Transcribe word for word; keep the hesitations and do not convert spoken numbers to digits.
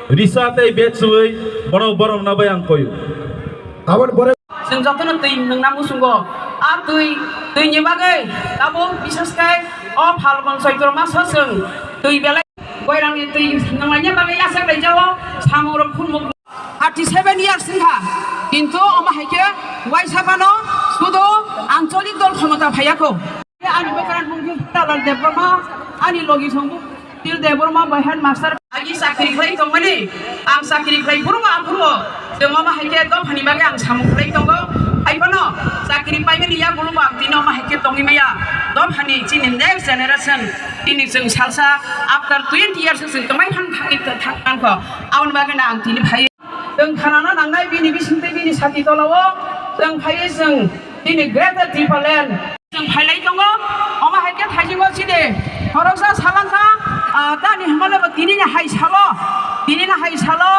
Risa tei betsui bono boromna bai ang koyu. Aboni pore chwng jotono twi nwngna muchungo. A twi, twini bagwi tabuk bisas khai o Phalgun Chaitro maso chwng twi belai goirangni twi nwnglaina bagwi yachak laijao, samungrok khulmuk. Thirty seven years wngkha, kintu omo hai khe waisa phano sudo ancholik dol khomota phaiya kho. Ani bwkran mung khe Talal Debbarma, ani logi song Til Debbarma bai headmaster. Agi chakri khlai tongmani, ang chakri khlai phuru ma phuru, chwng omo hai khe dophani bagwi ang samung khlai tongo. Hai phano chakri paimani yagulo bo ang tini omo hai khe tongwi maya. Dophani chini next generation, tini chwng salsa after twenty years chwng twmai phan thangwi thang kho. Aboni bagwi no ang tini phai. Chwng khanana nangnai bini bising tei bini sati tolao chwng phaiwi chwng bini Greater Tipraland chwng phailai tongo. Omo hai khe thaisingo chini khoroksa salangkha, ah, tani hwnmale bo tinini hai salo, tinini hai salo.